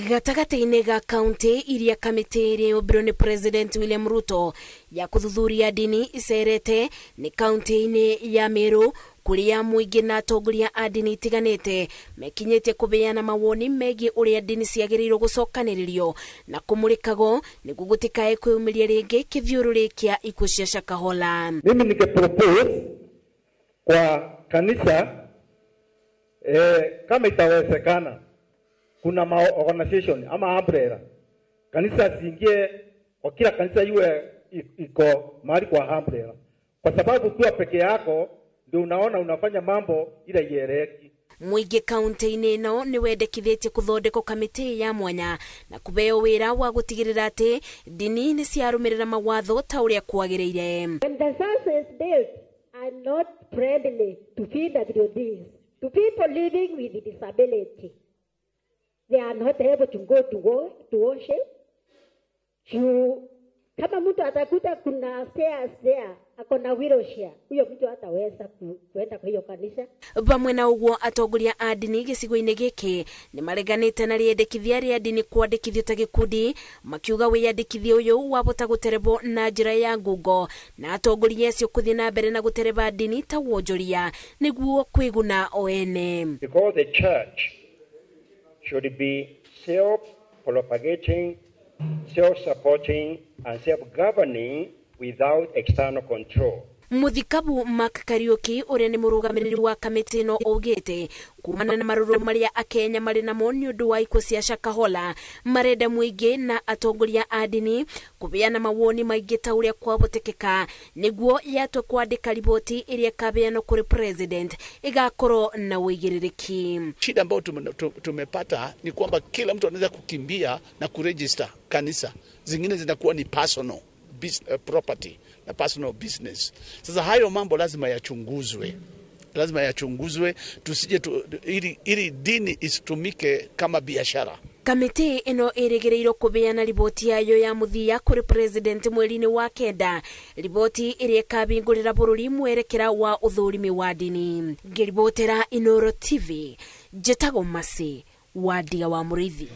Gatagatĩ-inĩ ga kaunti iria kamĩtĩ ĩrĩa yũmbirwo nĩ President William Ruto ya kũthuthuria ndini icerete nĩ kaunti-inĩ ya Meru, kũrĩa mũingĩ na atongoria a ndini itiganĩte mekinyĩtie kũbeana mawoni megiĩ ũrĩa ndini ciagĩrĩirwo gũcokanĩrĩrio na kũmũrĩkagwo nĩguo gũtikae kwĩyumĩria rĩngĩ kĩthiũrũrĩ kĩa ikuũ cia Shakahola. Mimi ningepropose kwa kanisa, kama itawezekana, kuna ma organization ama umbrella, kanisa ziingie kwa kila kanisa iwe iko mahali kwa umbrella, kwa sababu ukiwa peke yako ndio unaona unafanya mambo ile ieleweki. Mũingĩ kaunti-inĩ ĩno nĩ wendekithĩtie kũthondekwo kamĩtĩ ya mwanya na kũheo wĩra wa gũtigĩrĩra atĩ ndini nĩ ciarũmĩrĩra mawatho ta ũrĩa kwagĩrĩire. When the churches built are not friendly to PWDs, to people living with disability, they are not able to go to worship. To, kama mtu atakuta kuna stairs there, ako na wheelchair, huyo mtu hataweza kuenda kwa hiyo kanisa. Vamwe na ũguo, atongoria a ndini gĩcigo-inĩ gĩkĩ nĩ mareganĩte na rĩendekithia rĩa ndini kwandĩkithio ta gĩkundi, makiuga wĩyandĩkithia ũyũ wabota gũterebwo na njĩra ya ngungo na atongoria acio kũthiĩ na mbere na gũtereba ndini ta wonjoria nĩguo kwĩguna o ene. Because the church should be self-propagating, self-supporting, and self-governing without external control. Mũthikabu Mark Kariuki, ũrĩa nĩ mũrũgamĩrĩri wa kamĩtĩ ĩno, augĩte kumana na marũrũ marĩa akenya marĩ namo nĩ ũndũ wa ikuũ cia Shakahola, marenda mũingĩ na atongoria a ndini kũbeana mawoni maingĩ ta ũrĩa kwahotekeka nĩguo yatwe kwandĩka riboti ĩrĩa ĩkabeanwo kũrĩ president ĩgakorwo na ũigĩrĩrĩki. Shida ambayo tumepata ni kwamba kila mtu anaweza kukimbia na kuregister kanisa, zingine zinakuwa ni personal property na personal business. Sasa hayo mambo lazima yachunguzwe, lazima yachunguzwe tusije tu, ili dini isitumike kama biashara. Kamĩtĩ ĩno ĩrĩgĩrĩirwo kũbeana riboti yayo ya mũthia kũrĩ president mweri-inĩ wa 9, riboti ĩrĩa ĩkahingũrĩra bũrũri mwerekera wa ũthũrimi wa ndini. Ngĩribotera Inoro TV, njĩtagwo Masi wa Ndiga wa Mũrĩithi.